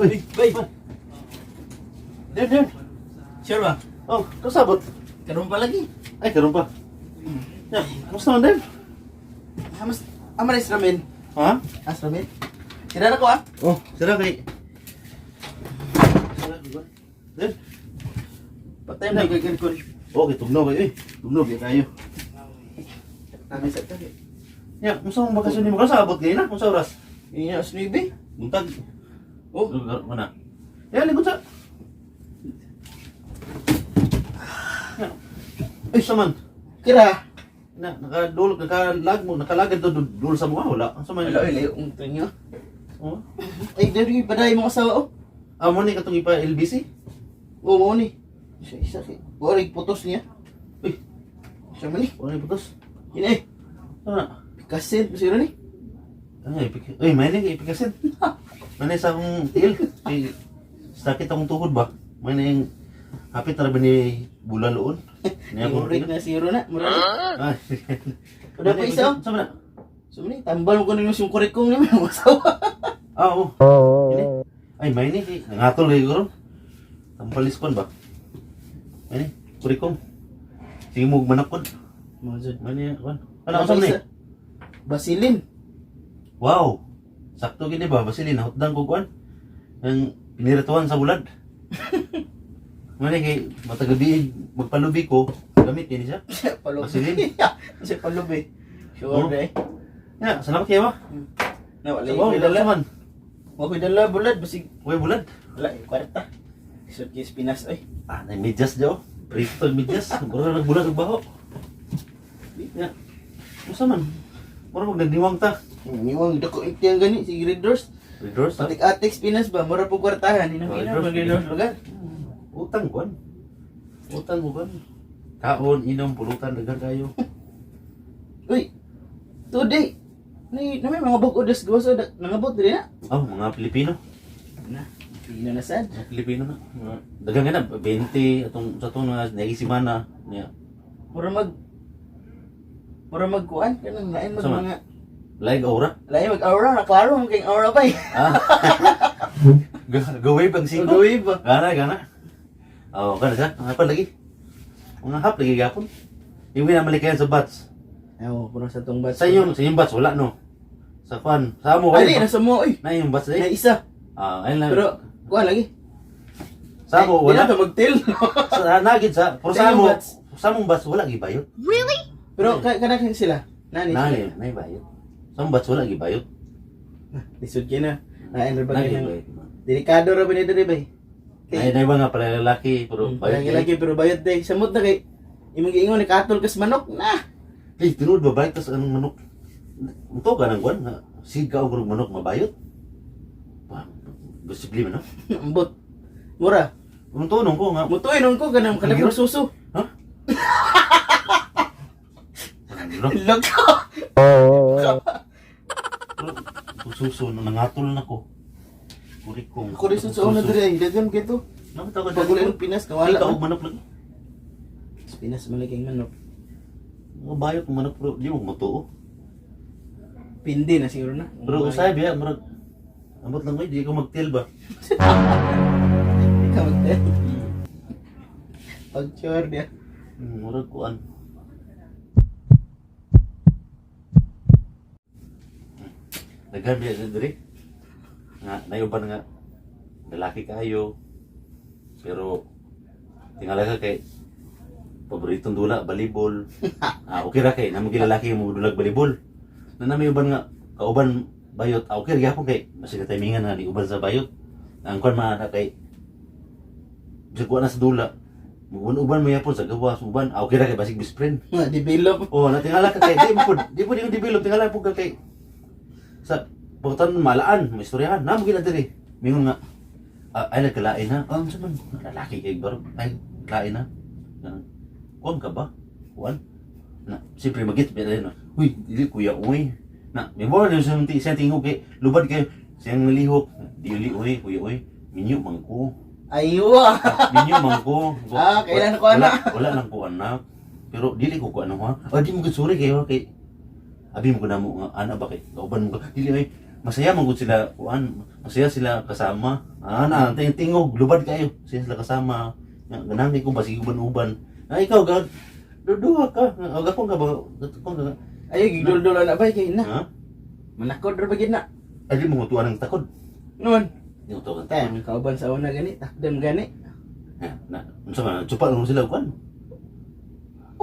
Uy, Bay, Diyan, diyan. Sure ba? Oh, kasabot. Karon pa lagi. Ay, karon pa. Ya, kamusta man din? Hamas amaris ramen. Ha? As ramen. Tira na ko ah. Oh, sira kay. Sira kay. Din. Patay mo kay kun. Okay, tugnaw kayo eh. Tugnaw kayo tayo. Kami sa tabi. Ya, unsa mong bakasyon nimo? Kasabot kayo na? Unsa oras? Iya, as 9. Buntag. Oh, Mana? Ya, likod sa. Ya. Ay, saman. Kira. Na, nakadul, nakalag mo, nakalagad do dul sa mukha, wala. Unsa man? Wala oy layo ang tunyo. Oh. Ay, diri paday mo asawa oh. Ah, mo ni katong ipa LBC? Oo, mo ni. Isa isa kay. Orig putos niya. Uy, Siya man ni. wala ni putos. Ina eh. Ano na? Pikasin siguro ni. Ay, ipik Uy, may ni ipikasin. May sa akong tiil. Ay, sakit akong tuhod ba? May na yung hapit na ba ni bulaloon? Ni akong Orig tiil. na siguro na. Mura ni. Ay. Wala pa isa oh. Sama na. So ni tambal mo kuno yung kurikong ni mo asawa. Ah, oo. Ini. Ay, may ni. Nangatol lagi ko ron. Tampalis kon ba? May ni. Kurikong. Sige mo manakod. Mo jud. May ni kon. Ano usam ni? Basilin. Wow. Sakto gini ba? Basili nahutdan ko kuan. Ang pinirituan sa bulad. Mani kay matagabi magpalubi ko, gamit kini siya. Palubi. Basilin? Siya palubi. Sure Oh. eh. Ya, salamat kayo ba? Na wala Sa wow, yung dala. man. Wa ko'y dala bulad basig Uy, bulad. wala yung kwarta. Isod kay Pinas oy. Ah, nay medyas daw. Prito medyas. Mura nagbulad og baho. Ya. Usa man. Mura mag nagniwang ta. Niwang dako itiyang gani si Red Doors. Redors, ha? Patik atex Pinas ba mura po kwartahan hinang Oh, ina Red Doors. mag Red Doors lugar. Utang kuan. Utang ko kuan. Kaon, inom, pulutan, daghan kayo. Uy. Today ni na may mga bag-o des gawas nangabot diri na. Oh, mga Pilipino. Na. Pino na sad. Mga Pilipino na. Mga daghang na 20 atong sa atong mga nagisimana niya. Mura mag kuan kanang lain mag Sama. mga Laig aura. lain mag aura na klaro mo kay aura ba eh. Ah. Gaway bang siko? Gaway ba? Gana, gana. Oh, kana siya. Mga pa lagi. Mga hap lagi gapon. Yung ginamali sa bats. Aw, puno sa tong bats. Sa inyong bats wala no. Sa kwan, sa amo Ali wala. nasa mo oy. Na yung bats Na eh. isa. Ah, ayun lang. Pero kuan lagi. Sa amo Di wala. na to magtil. Sa nagid sa pero Sa sa inyong amo, bats. sa among bats wala gibayot. Pero kana kan sila. Nani sila. Nani, nay bayot. Sa among bats wala gibayot. Lisod kay na. Lain ra ba Nani kay nang bayot. delikado ra ba ni diri bay? Nay nay ba nga pala lalaki pero bayot. Lagi lagi pero bayot day. Samot na kay imong giingon ni katol kas manok na. Eh, tinuod ba bayot tas anong manok? Unto ka nang kwan nga siga og manok mabayot. Pa, posible man no? Ambot. Mura. Unto nung ko nga. Mutuoy nun ko kanang kanang Ang suso. Ha? Ano? Loko. Suso na nangatol na ko. Kurikong. Ako rin sa una diri ay dagan kay to. Namit ako Pag wala ng Pinas kawala. Ka og manok lagi. Sa Pinas man lagi ang manok. Mga bayot ng manok pero di mo matuo. Pindi na siguro na. Pero usay biya murag ambot lang ko di ko magtil ba. Di ka magtel. Pag sure niya. Murag kuan. Daghan biya sa diri. Nga nayuban nga lalaki kayo. Pero tingala ka kay paboritong dula balibol. Ah, okay ra kay namo lalaki mo dulag balibol. Na nami uban nga kauban bayot, ah, okay ra gyapon kay basta ka timingan nga ni uban sa bayot. Ang kuan man na kay bisag wa na sa dula. Uban-uban mo yapon sa gawas, uban. Ah, okay ra kay basig best friend. Nga develop. Oh, natingala ka kay di mo pud, di pud yung develop tingala pud ka kay sa pagtan malaan, may istoryahan. Namo gina diri. Mingon nga ah, ay nagkalain na. Ah, unsa man lalaki kay baro. Ay lain na. Na, kuan ka ba? Kuan? Na, siyempre magit ba na. Uy, dili kuya uy. Na, may mo na sa siyang tingog kay lubad kay siyang lihok. Dili uy, kuya uy. Minyo man ko. Aywa. Minyo man ko. Ah, kailan ko Wala, anak? wala lang ko anak. Pero dili ko ko ano ha. Ah, di mo gud sorry kayo kay abi mo ko na mo nga anak ba kay kauban mo ka. Dili ay Masaya man gud sila kuan, masaya sila kasama. Ah, na tingog lubad kayo. Masaya sila kasama. Nga, ganahan kay ko basig uban-uban. Ah, ikaw gag duduha ka. Aga ko ka ba? Ko ka. Ay, gigdol-dol na bay kay na. Ha? Manakod ra ba gid na. Ay, di mo tuwa ng takod. Noon. Di mo tuwa ng takod. Ang kauban sa una gani, takdam gani. Ha, na, unsa man, tsupa lang sila kuan.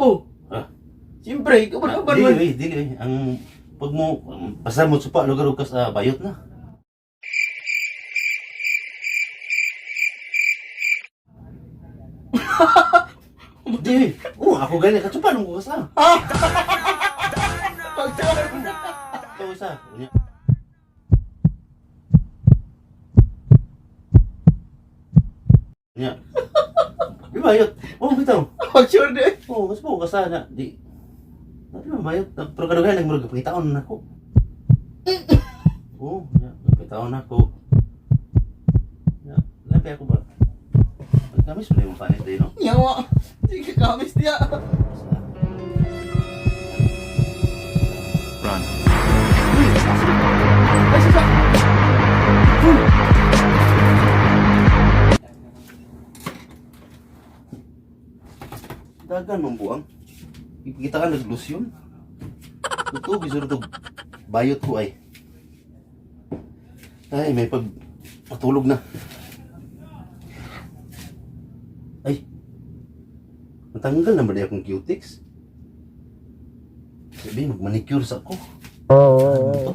Oh. Ah. Siyempre, kauban-uban Dili, man. eh, dili, eh. Ang pag mo basta mo tsupa lugar og kas bayot na. Di, oh, ako gani katsupa nung ko kasa. Ikaw isa. Unya. Unya. Di bayot. Oh, bitaw. Pag sure di. Oh, mas mo kasa na. Di. Di ba bayot? Pero kadugay nagmurag pangitaon na ako. Oh, nya, pangitaon na ako. Nya, labi ako ba? Nagkamis mo na yung panit din, no? Yawa. Sige, kamis niya. Run. Ay, sasa. Dagan mong buang. Ipikita ka naglusyon. Ito, gisuro to. Bayot ko ay. Ay, may pag patulog na. Ay. Natanggal na ba di akong cutics? Sabi, magmanicure sa ako. Ano to?